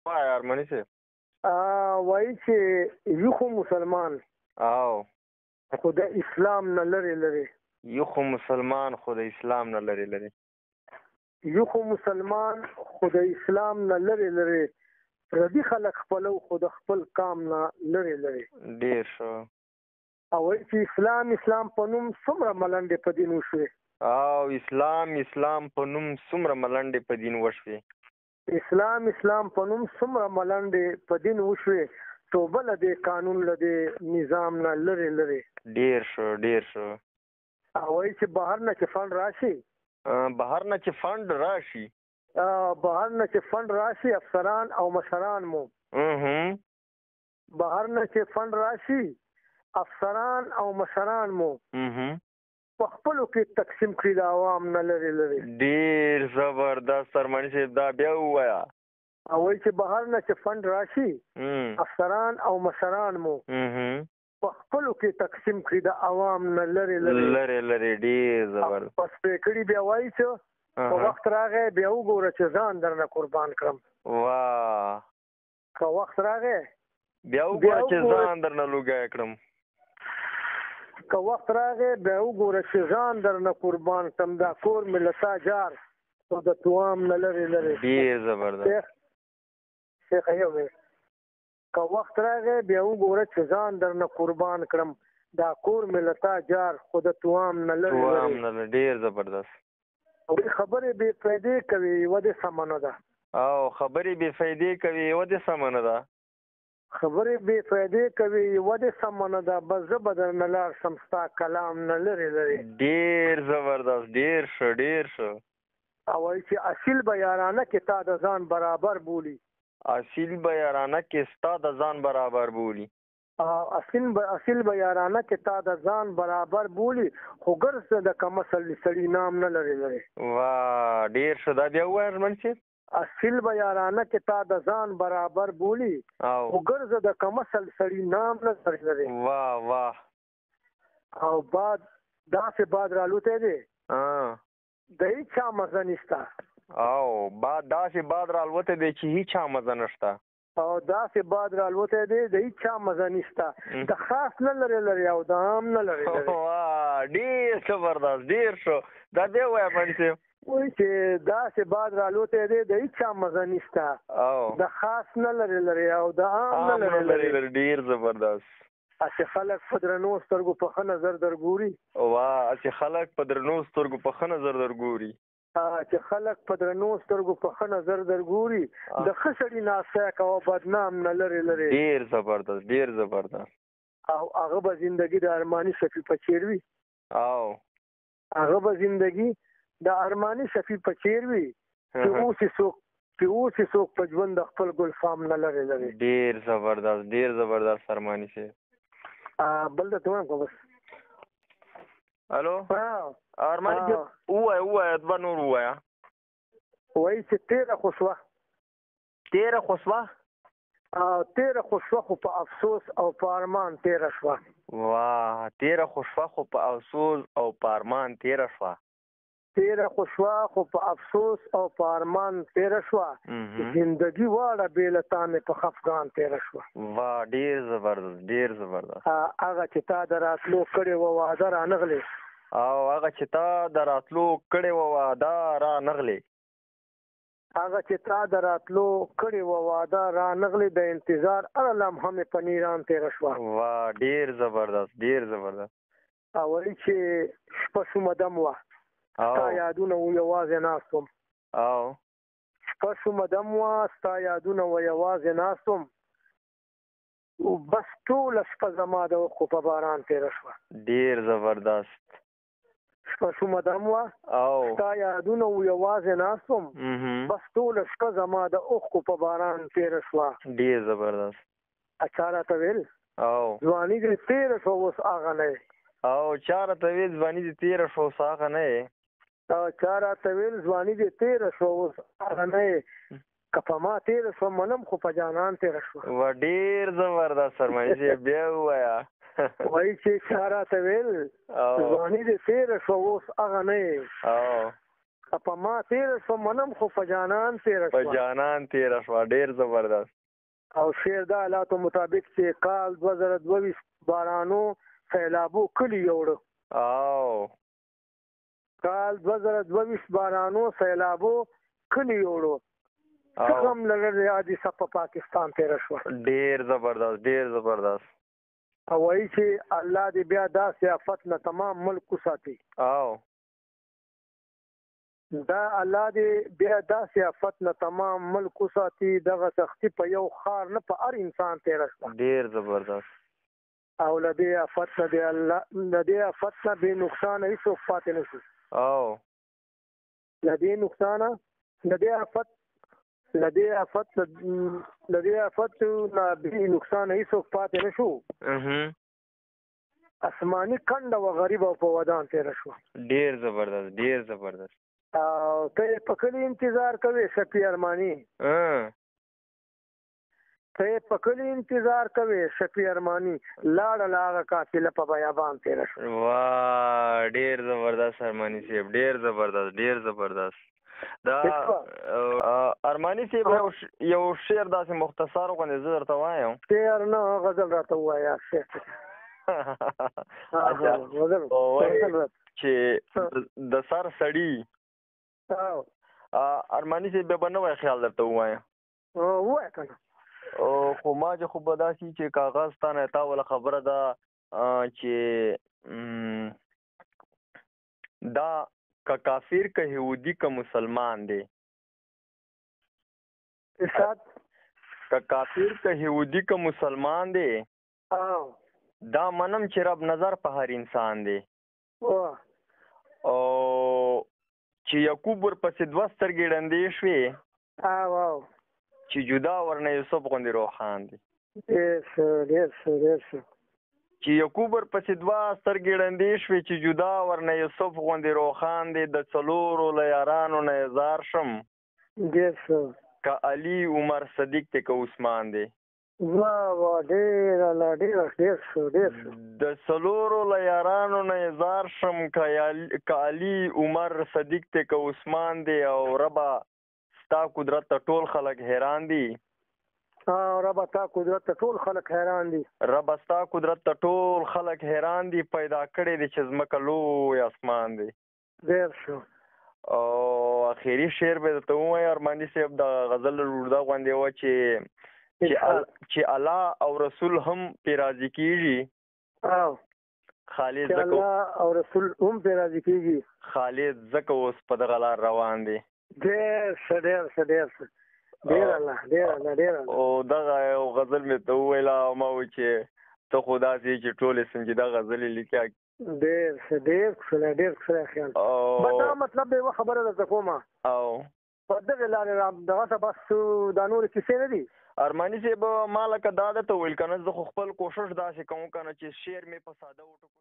وایه ارماني صاحب. وایي چې یو خو مسلمان او خو د اسلام نه لرې لرې. یو خو مسلمان خو د اسلام نه لرې لرې. یو خو مسلمان خو د اسلام نه لرې لرې، پردي خلک خپلو خو د خپل کام نه لرې لرې. ډیر ښه. او وایي چې اسلام اسلام په نوم څومره ملنډې په دین وشوې. او اسلام اسلام په نوم څومره ملنډې په دین وشوې. اسلام اسلام په نوم څومره ملنډې په دین وشوې، توبه له دې قانون له دې نظام نه لرې لرې. ډیر ښه، ډیر ښه. او وایي چې بهر نه چې فنډ راشي، بهر نه چې فنډ راشي، بهر نه چې فنډ راشي افسران او مشران مو. بهر نه چې فنډ راشي افسران او مشران مو په خپلو کې تقسیم کړي د عوام نه لرې لرې. ډیر زبردست ارماني صاحب، دا بیا ووایه. او وایي چې بهر نه چې فنډ راشي افسران او مشران مو په خپلو کې تقسیم کړي د عوام نه لرې لرې. لرې لرې. ډیر زبردست. پس پرې کړي بیا وایي چې په وخت راغی بیا وګوره چې ځان درنه قربان کړم. واه. که وخت راغی بیا وګوره چې ځان درنه لوګی کړم. که وخت راغی بیا وګوره چې ځان درنه قربان کړم، دا کور مې له تا جار خو د توام نه لرې لرې. ډیر زبردست. شیخ یو منټ. که وخت راغی بیا وګوره چې ځان درنه قربان کړم، دا کور مې له تا جار خو د توام نه لرې توام نه لرې. ډیر زبردست. وایي خبرې بې فایدې کوي یوه دې سمه نه ده. او خبرې بې فایدې کوي یوه دې سمه نه ده. خبرې بې فایدې کوي یوه دې سمه نه ده، بس زه به درنه لاړ شم ستا کلام نه لرې لرې. ډیر زبردست، ډیر ښه، ډیر ښه. او وایي چې اصیل به یارانه کې تا د ځان برابر بولي. اصیل به یارانه کې ستا د ځان برابر بولي. اصیل به یارانه کې تا د ځان برابر بولي، خو ګرځه د کم اصل سړي نام نه لرې لرې. واه، ډیر ښه. دا بیا ووایه ارمان صاحب. اصیل به یارانه کې تا د ځان برابر بولي، خو ګرځه د کم اصل سړي نام نه لرې لرې. واه واه. او باد داسې باد رالوتی دی د هیچا مزه نشته. او باد داسې باد رالوتی دی چې هیچا مزه نشته. او داسې باد رالوتی دی د هیچا مزه نشته، د خاص نه لرې لرې او د عام نه لرې لرې. واه، ډېر زبردست، ډېر ښه. دا بیا ووایه ارماني صاحب. وایي چې داسې باد رالوتی دی د هیچا مزه نشته، د خاص نه لرې لرې او د عام نه لرې لرې. ډېر زبردست. هسې خلک په درنو سترګو په ښه نظر درګوري. واه، هسې خلک په درنو سترګو په ښه نظر درګوري. چې خلک په درنو سترګو په ښه نظر درګوري، د ښه سړي ناستی کوه بدنام نه لرې لرې. ډېر زبردست، ډېر زبردست. او هغه به زندګي د ارماني شفیع په څېر وي. او هغه به زندګي د ارماني شفیع په څېر وي چې اوس یې څوک، چې اوس یې څوک په ژوند د خپل ګلفام نه لرې لرې. ډېر زبردست، ډېر زبردست ارماني صاحب. بل درته وایم که بس. الو. ارماني صاحب ووایه، ووایه، دوه نور ووایه. وایي چې تېره خو شوه. تېره خو شوه؟ تېره خو شوه خو په افسوس او په ارمان تېره شوه. واه، تېره خو شوه خو په افسوس او په ارمان تېره شوه. تېره خو شوه خو په افسوس او په ارمان تېره شوه، زندګي واړه بې له تا مې په خفګان تېره شوه. واه، ډېر زبردست، ډېر زبردست. هغه چې تا د راتلو کړې وه وعده رانغلې. او هغه چې تا د راتلو کړې وه وعده رانغلې. هغه چې تا د راتلو کړې وه وعده رانغلې، د انتظار هره لمحه مې په نیران تېره شوه. واه، ډېر زبردست، ډېر زبردست. او وایي چې شپه شومه دم وه، ستا یادونه و یوازې ناست وم. شپه شومه دم وه، ستا یادونه و یوازې ناست وم، بس ټوله شپه زما د اوښکو په باران تېره شوه. ډېر زبردست. شپه شومه دم وه، ستا یادونه و یوازې ناست وم، بس ټوله شپه زما د اوښکو په باران تېره شوه. ډېر زبردست. چا راته ویل ځواني دې تېره شوه اوس هغه نه یې. او چا راته ویل ځواني دې تېره شوه اوس هغه نه یې. چا راته ویل ځواني دې تېره شوه اوس هغه نه یې، که په ما تېره شوه منم خو په جانان تېره شوه. وه، ډېر زبردست ارماني صاحب، بیا ووایه. وایي چې چا راته ویل ځواني دې تېره شوه اوس هغه نه یې، په ما تېره شوه منم، خو په جانان تېره په شوه. جانان تېره شوه، ډېر زبردست. او شعر د حالاتو مطابق چې کال 2022 بارانو سیلابو کلی یوړ. او کال 2022 بارانو سیلابو کلی یوړو. څه او غم لرل حادثه په پاکستان تېره شوه. ډېر زبردست، ډېر زبردست. او وایي چې الله دې بیا داسې آفت نه تمام ملک وساتي. او دا الله دې بیا داسې آفت نه تمام ملک وساتي. دغه سختي په یو ښار نه په هر انسان تېره شوه. ډېر زبردست. او له دې آفت نه دې الله، له دې آفت نه بې نقصانه هېڅوک پاتې نه شي. او له دې نقصانه، له دې آفت، له دې آفت، له دې آفت نه بې نقصانه هېڅوک پاتې نه شو. آسماني کنډه وه غریب او په ودان تېره شوه. ډېر زبردست، ډېر زبردست. او ته یې په کلي انتظار کوې شفیع ارماني. ته یې په کلي انتظار کوې شفیع ارماني، لاړه له هغه قافله په بیابان تېره شوه. وا، ډېر زبردست ارماني صاحب، ډېر زبردست، ډېر زبردست. دا ارماني صاحب یو شعر داسې مختصر غوندې زه درته وایم. شعر نه، غزل راته ووایه. شعر اچھا، غزل وایي غزل راته. چې د سر سړي. ارماني صاحب بیا به نوی خیال درته ووایم. ووایه که نه. خو ما چې خو به داسې چې کاغذ تا نه تا وله خبره ده چې دا که کافر که یهودي که مسلمان دی. ارشاد. که کافر که یهودي که مسلمان دی، دا منم چې رب نظر په هر انسان دی. او چې یعقوب ورپسې دوه سترګې ړندې شوې، او چې جدا ورنه یوسف غوندې روښان دی. ډېر ښه، ډېر ښه، ډېر ښه. چې یعقوب ورپسې دوه سترګې ړندې شوې، چې جدا ورنه یوسف غوندې روښان دی. د څلورو له یارانو نه یې ځار شم، ډېر ښه. که علي عمر صدیق دی که عثمان دی. وا وا، ډېر الله، ډېر ډېر ښه، ډېر ښه. د څلورو له یارانو نه یې ځار شم، که علي عمر صدیق دی که عثمان دی. او ربه ستا قدرت ته ټول خلک حیران دي. ربه تا قدرت ته ټول خلک حیران دي. ربه ستا قدرت ته ټول خلک حیران دي، پیدا کړی دی چې ځمکه لوی اسمان دی. ډېر ښه. او اخري شعر به درته ووایم ارماني صاحب، د غزل اوږده غوندې وه چې چې الله او رسول هم پرې راضي کېږي. خالد چې ځکه الله او رسول هم پرې راضي کېږي. خالد ځکه اوس په دغه لار روان دی. ډېر ښه، ډېر ښه، ډېر ښه، ډېر الله، ډېر الله، ډېر الله. او دغه یو غزل مې ته وویله، او ما وویل چې ته خو داسې چې ټولې سنجیده غزلې لیکې. ډېر ښه، ډېر ښکلی، ډېر ښکلی خیال. بس دا مطلب دی، یوه خبره درته کومه. او په دغې لارې را دغه ته بس دا نورې کیسې نه دي. ارماني صاحب، ما لکه دا درته وویل که نه، زه خو خپل کوشش داسې کوم که نه چې شعر مې په ساده وټکو.